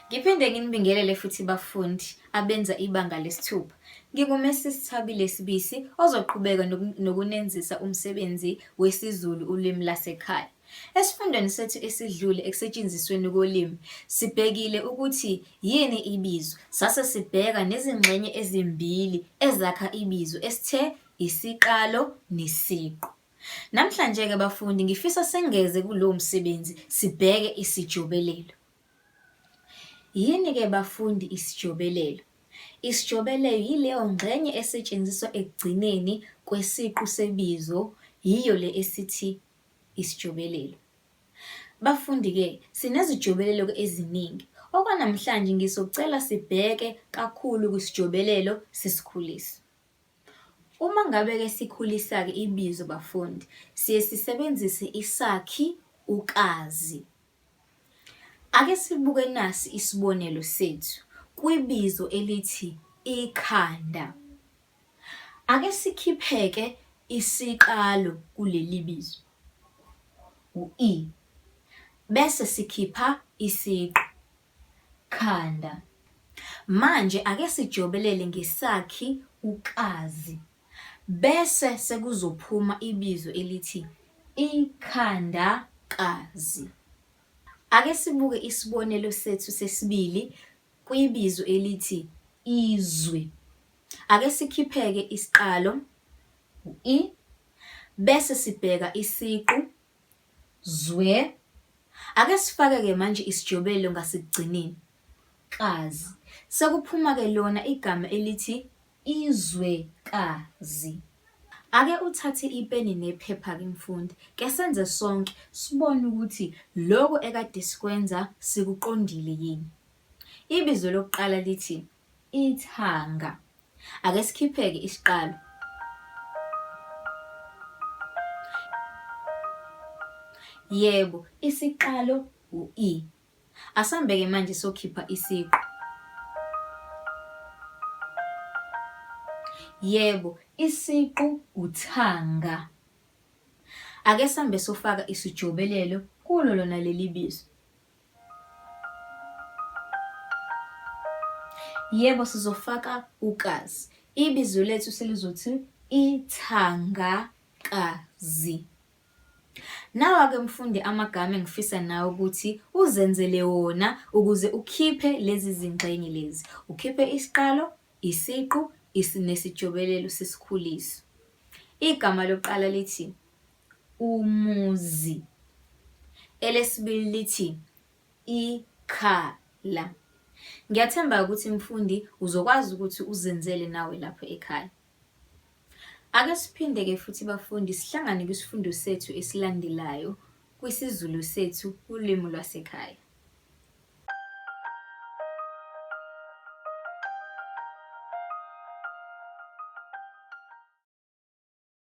Ngiphinde nginibingelele futhi bafundi abenza ibanga lesithupha. NginguMrs Thabile Sibisi ozoqhubeka nokunenzisa umsebenzi wesiZulu ulimi lasekhaya. Esifundweni sethu esidlule ekusetshenzisweni kolimi, sibhekile ukuthi yini ibizo, sase sibheka nezingxenye ezimbili ezakha ibizo esithe isiqalo nesiqu. Namhlanje-ke bafundi ngifisa sengeze kulowo msebenzi sibheke isijobelelo. Yini-ke bafundi isijobelelo? Isijobelelo yileyo ngxenye esetshenziswa ekugcineni kwesiqu sebizo, yiyo le esithi isijobelelo. Bafundi-ke sinezijobelelo-ke eziningi. Okwanamhlanje ngizocela sibheke kakhulu kwisijobelelo sesikhuliso. Uma ngabe-ke sikhulisa-ke ibizo bafundi, siye sisebenzise isakhi ukazi. Ake sibuke nasi isibonelo sethu kwibizo elithi ikhanda. Ake sikhipheke isiqalo kuleli bizo, u-i, bese sikhipha isiqu, khanda. Manje ake sijobelele ngesakhi ukazi. Bese sekuzophuma ibizo elithi ikhandakazi. Ake sibuke isibonelo sethu sesibili kwibizo elithi izwe. Ake sikhipheke isiqalo u-i bese sibheka isiqu zwe. Ake sifake-ke manje isijobelelo ngasekugcineni, kazi. Sekuphuma-ke lona igama elithi izwekazi. Ake uthathe ipeni nephepha-ke mfundi, kesenze sonke sibone ukuthi lokhu ekade sikwenza sikuqondile yini. Ibizo lokuqala lithi ithanga. Ake sikhipheke isiqalo. Yebo, isiqalo u-i. Asambe-ke manje sokhipha isiqu. Yebo, isiqu uthanga. Ake sambe sofaka isijobelelo kulo lona leli bizo. Yebo, sizofaka ukazi. Ibizo lethu selizothi ithangakazi. Nawa-ke mfundi amagama engifisa nawe ukuthi uzenzele wona ukuze ukhiphe lezi zingxenye lezi. Ukhiphe isiqalo, isiqu, nesijobelelo sesikhuliso. Igama lokuqala lithi umuzi. Elesibili lithi ikhala. Ngiyathemba ukuthi mfundi uzokwazi ukuthi uzenzele nawe lapho ekhaya. Ake siphinde-ke futhi bafundi sihlangane kwisifundo sethu esilandelayo kwisiZulu sethu ulimi lwasekhaya.